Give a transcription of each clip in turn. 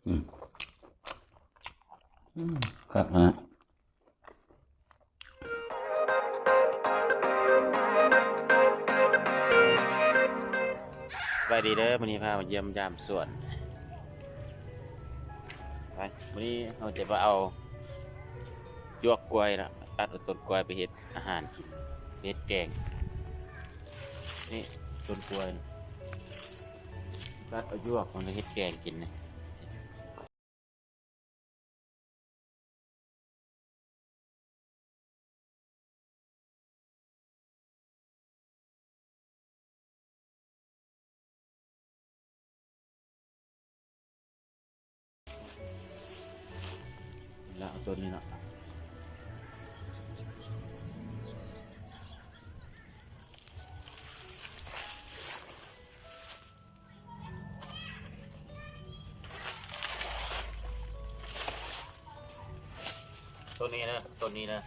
ອືມ ອືມ ຄັກນະ. ສະບາຍດີເດີ ມື້ນີ້ພາມາຢ້ຽມຢາມສວນ. ໄປ ມື້ນີ້ເຮົາຈະມາເອົາຢວກກ້ວຍເນາະ ຕັດເອົາຕົ້ນກ້ວຍໄປເຮັດອາຫານກິນ ເຮັດແກງ. ນີ້ຕົ້ນກ້ວຍ ຕັດເອົາຢວກມັນໄປເຮັດແກງກິນນີ້. ລະເອົາຕົ້ນນີ້ເນາະ ຕົ້ນນີ້ນະ ຕົ້ນນີ້ນະ.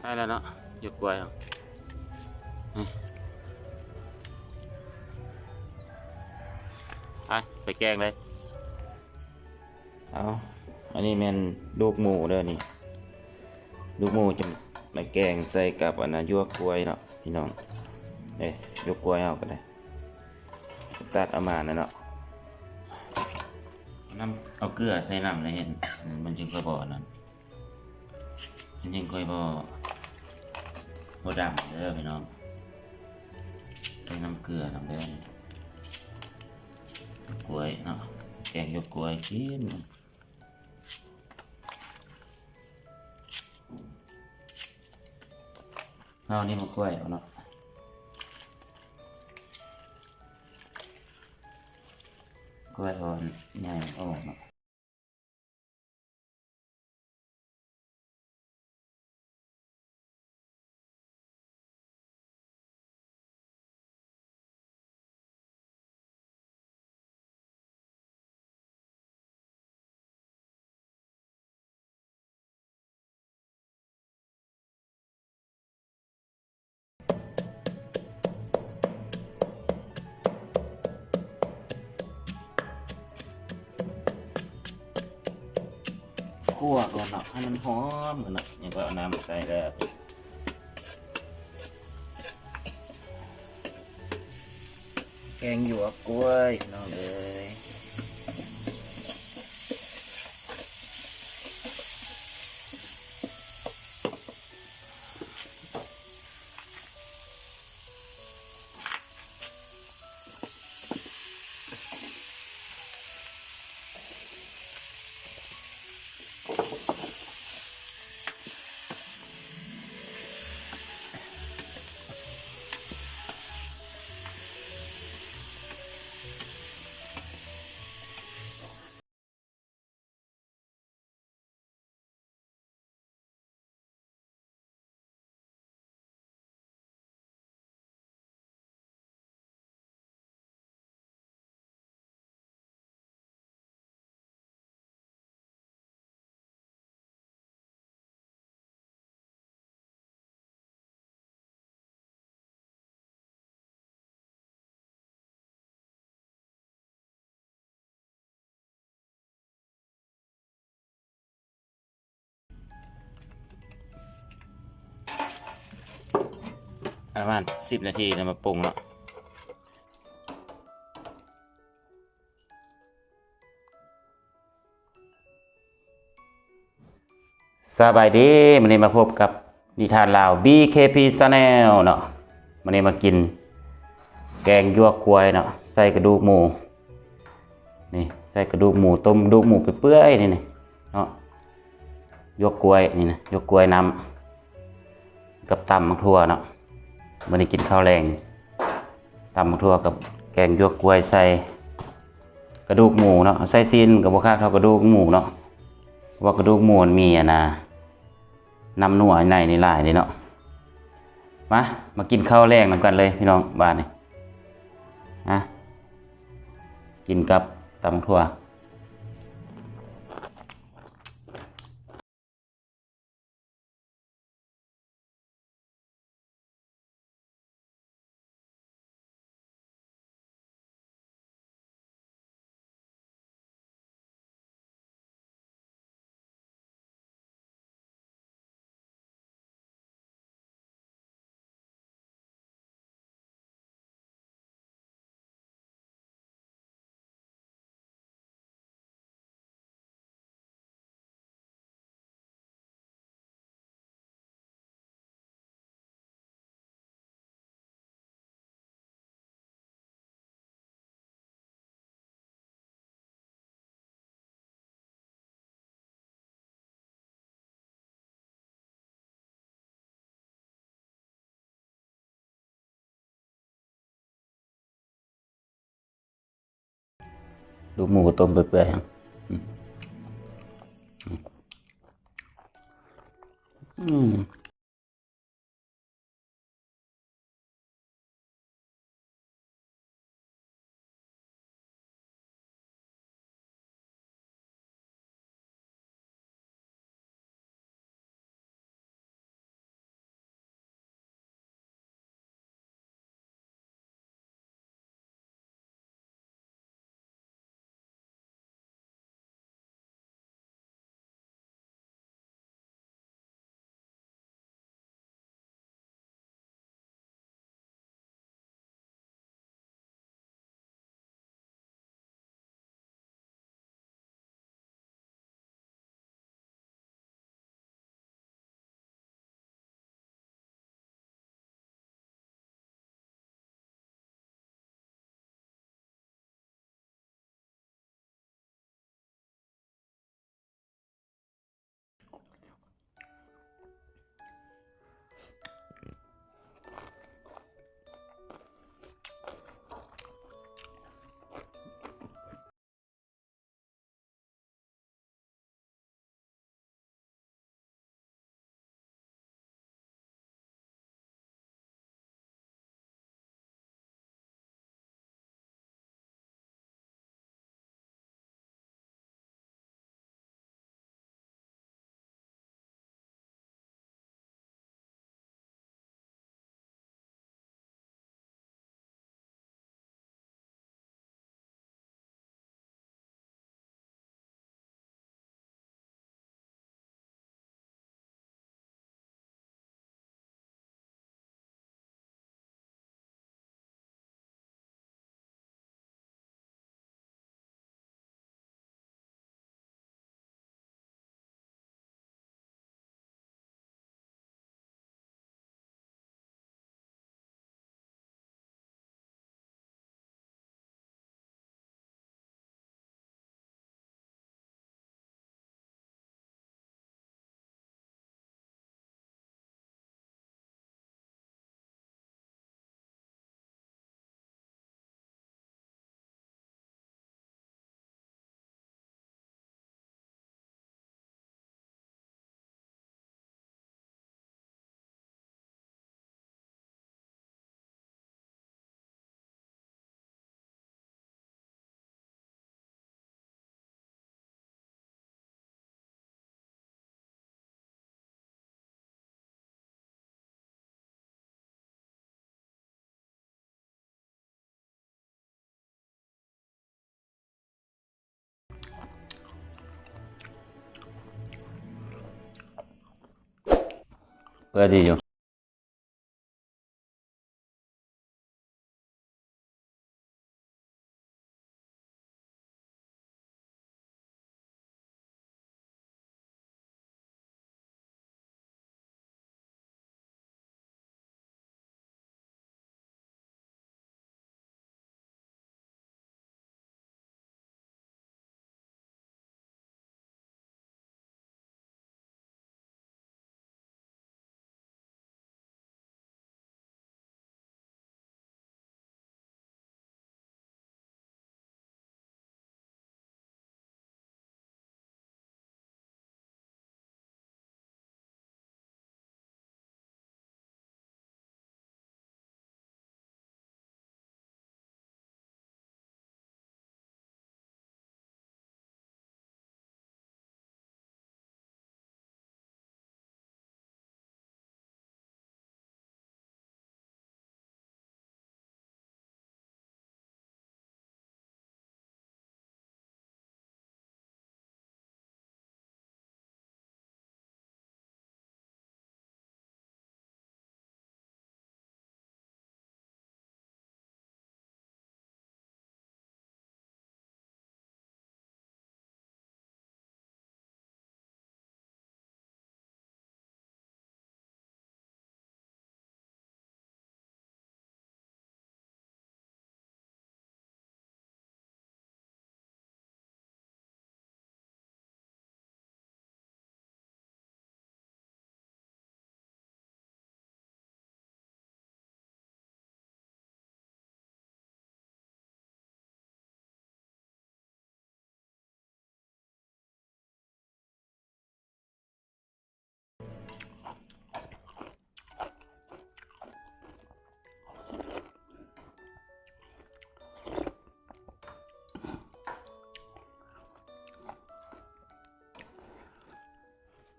ໄດ້ແລ້ວເນາະ ຢວກກ້ວຍເຮົາ ໄປ ໄປແກງເລີຍ. ເອົາ ອັນນີ້ແມ່ນລູກໝູເດີນີ້ ລູກໝູຈະມາແກງໃສ່ກັບອັນນະ ຢວກກ້ວຍເນາະພີ່ນ້ອງ. ເດ້ ຢວກກ້ວຍເຮົາກໍໄດ້ ຕັດເອົາມານະເນາະ ນຳ ເອົາເກືອໃສ່ນຳ ແລ້ວເຮັດ ມັນຈຶ່ງຄ່ອຍບໍ່ອັນນັ້ນ ມັນຍັງຄ່ອຍບໍ່ ບໍ່ດຳເດີພີ່ນ້ອງ ໃສ່ນ້ຳເກືອນຳເດີ. ຢວກກ້ວຍເນາະ ແກງຢວກກ້ວຍກິນ ເຮົານີ້ມາກ້ວຍເອົາເນາະ ກ້ວຍອ່ອນໃຫຍ່ອອກເນາະ. ຂົ້ວກ່ອນເນາະ ໃຫ້ມັນຫອມກ່ອນເນາະ ຍັງກໍເອົານ້ຳໃສ່ເດີ. ແກງຢວກກ້ວຍ ພີ່ນ້ອງເອີຍ. ເ ປະມານສິບນາທີແລ້ວມາປຸງເນາະ. ສະບາຍດີ ມື້ນີ້ມາພົບກັບນິທານລາວ ບີເຄພີ Channel ເນາະ. ມື້ນີ້ມາກິນແກງຢວກກ້ວຍເນາະ ໃສ່ກະດູກໝູ ນີ້ ໃສ່ກະດູກໝູ ຕົ້ມກະດູກໝູເປື່ອຍໆ ນີ້ ນີ້ເນາະ. ຢວກກ້ວຍນີ້ນະ ຢວກກ້ວຍນ້ຳ ກັບຕຳໝາກຖົ່ວເນາະ. ມື້ນີ້ກິນເຂົ້າແລງ ຕຳໝາກຖົ່ວກັບແກງຢວກກ້ວຍ ໃສ່ກະດູກໝູເນາະ. ໃສ່ຊີ້ນກໍບໍ່ຄັກເທົ່າກະດູກໝູເນາະ ເພາະວ່າກະດູກໝູມັນມີອັນນ່າ ນ້ຳນົວໃນນີ້ຫຼາຍເດ້ເນາະ. ມາ ມາກິນເຂົ້າແລງນຳກັນເລີຍພີ່ນ້ອງ ບາດນີ້ ມາ ກິນກັບຕຳໝາກຖົ່ວ. ດູກໝູຕົ້ມເປື່ອຍໆ ອືມ ອືມ. ເປີດດີຢູ່.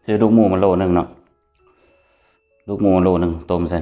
ຊື້ລູກໝູມາໂລໜຶ່ງເນາະ ລູກໝູມາໂລໜຶ່ງ ຕົ້ມໃສ່.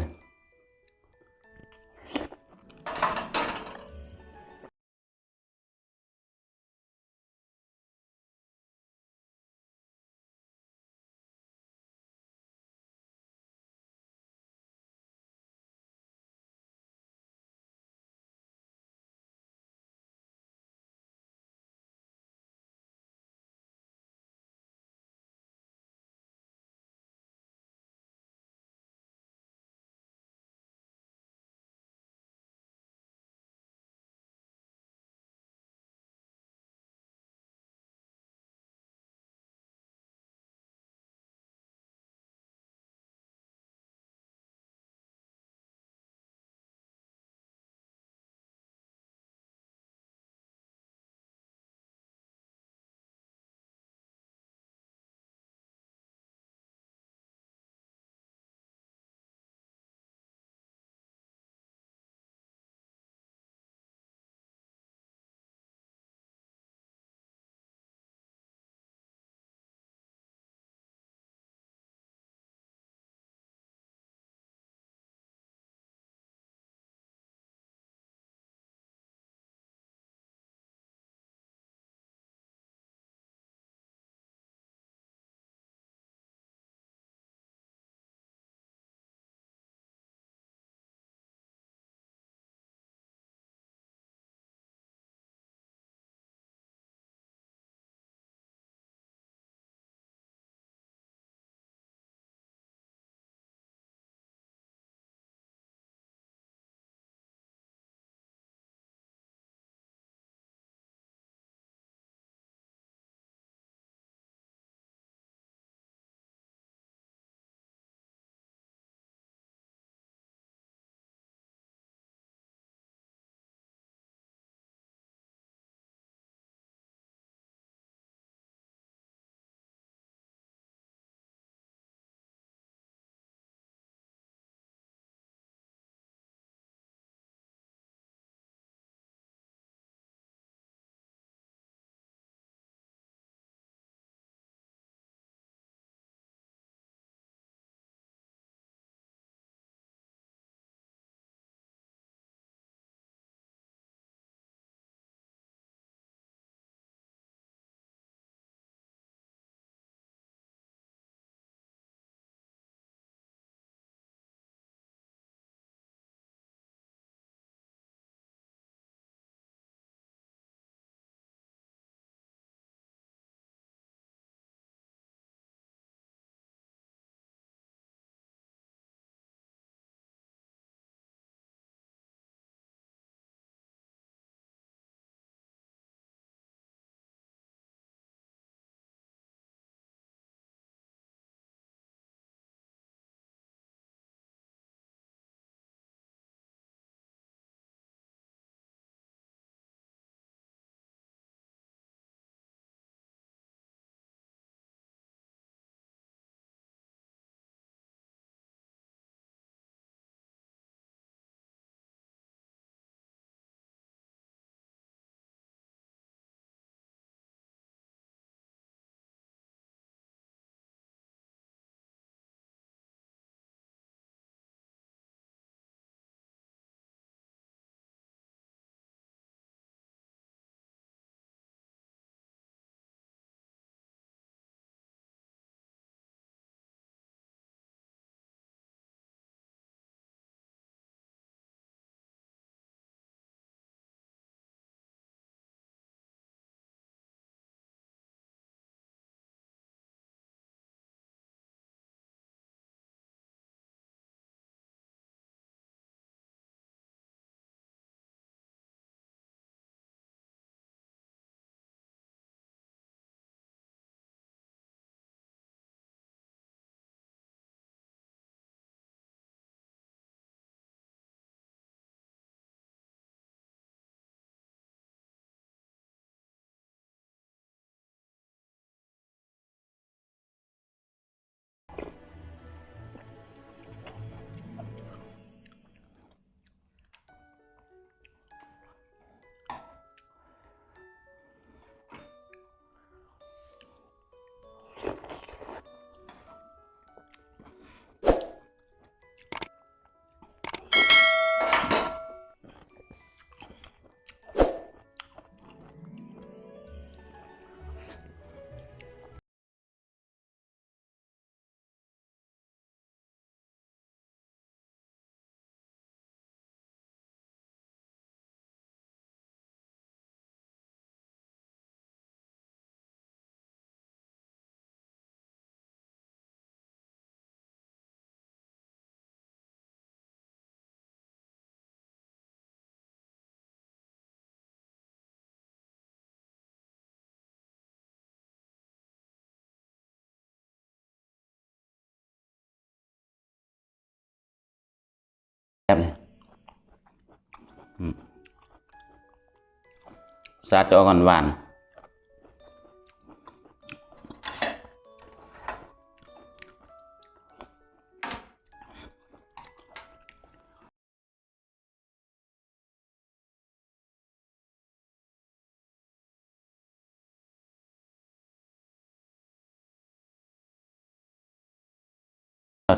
ບເລີຍ ອືມ ຊາດຈະອອກຫວານໆ.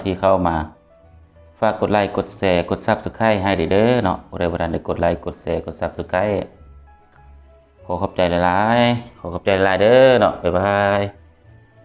ທີ່ເຂົ້າມາ ຝາກກົດໄລ ກົດແຊ ກົດ Subscribe ໃຫ້ເດີເນາະ. ຜູ້ໃດບໍ່ທັນໄດ້ກົດໄລ ກົດແຊ ກົດ Subscribe ຂໍຂອບໃຈຫຼາຍໆ ຂໍຂອບໃຈຫຼາຍເດີເນາະ. ບາຍບາຍ.